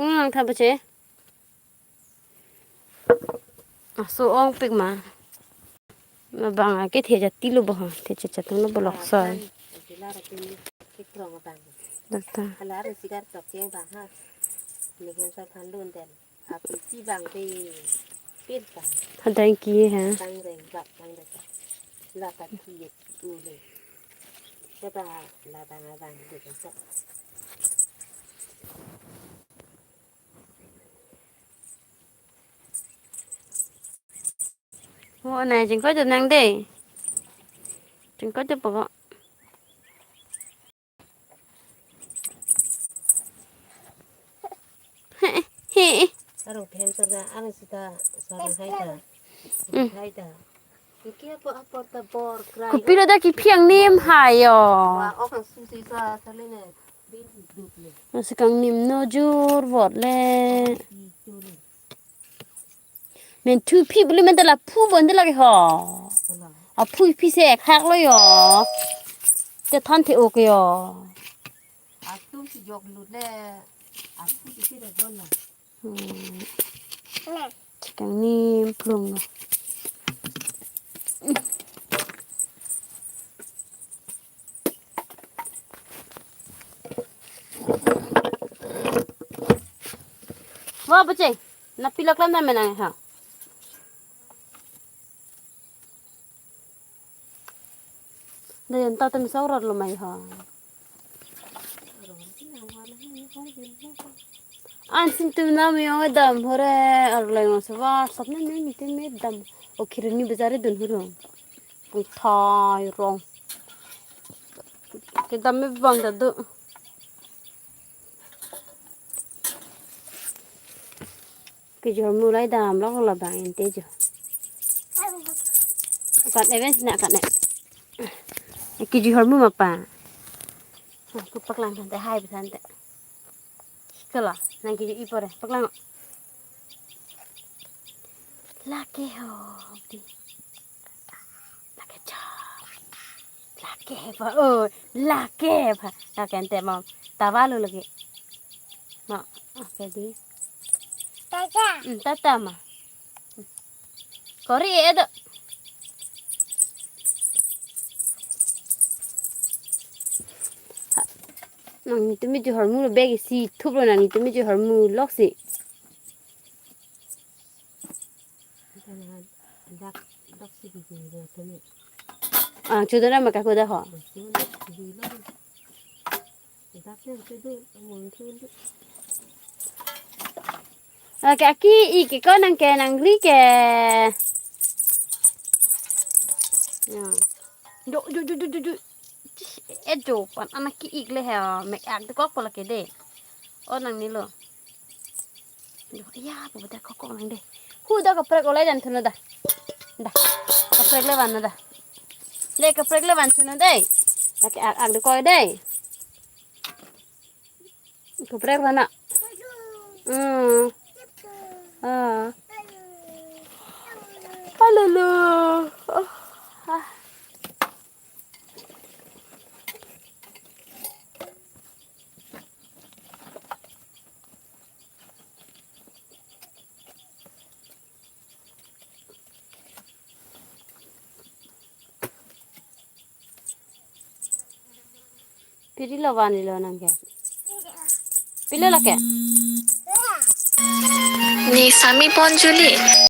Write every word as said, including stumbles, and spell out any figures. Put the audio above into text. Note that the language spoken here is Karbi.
Nang tha bache. Aso ongpik ma. Mabang ake the jati lo bo ha. The cha cha tong lo bo lok soi. Dokta. Halar sigar tok keng bang ha. Ni hen sa phan lun den. Api si bang te pin bang. Hadang ki ha. Bang reng bak bang reng. La ka thi ye u le. Ke ba la bang abang de ka. Mo nai jingko jo nang dei. Jingko jo poko. He, he. Arong phem sarda, arong sita, sarang hai ta. Hmm. Hai ta. Iki apa apor ta bor krai. Kopilo dak kiphi angnim hayo. Wa ok ang susi sa, sa le ne. Bin dut le. Nasi kangnim no jur vot le. Itu le. Men thu phi buli men ta la phu bon ta lake ho. Wala. Aphu phi se khak lo yo. Te than the ok yo. Atum si jok lut le. Aphu si si le bon la. Hmm. Kangnim plung lo. Wa bache, na pilak lam na menang ha. Da yan ta tem sa orat lo mai ha. An sin tum na mi ong dam hore arleng ong sa wa sap na mi mi te me dam. O khirini bazar dun huro. Pung thai rong. Kedam me bang ta do. Kejor mulai dam lo la bang ente jo. Kan event na kan ne. Kejor mu ma pa. Ku paklang tante hai tante. Kala nang kejor ipore paklang. Lake ho di. Lake cha. Lake pa. Oh, lake pa. Lake ante mo. Tawa lo lagi. Ma, oke di. Tata. Hmm, tata ma. Kori edo. Ha, nang ni tumi ju hormu lo bag si thup lo nang ni tumi ju hormu lok si. Dak, dak si gigi lo tumi. Ah, chudo na maka kuda ho. Chudo na gigi lo. Oke, aki iki ko nang ke nang ri ke. Ya. Do, do, do, do, do, do. Cis, eh, jo, pan anak ki ik le he, mek ak de kok pola ke de. O nang ni lo. Do, ya, bu da kok kok nang de. Hu da kaprek olai dan thuno da. Da. Kaprek le van da. De kaprek le van thuno de. Lake ak ak de koi de. Kaprek van na. Hmm. Ah. Halo lo. Oh. Ah. Piri lo van lo nang ke. Pilo lake. Ni sami pon juli.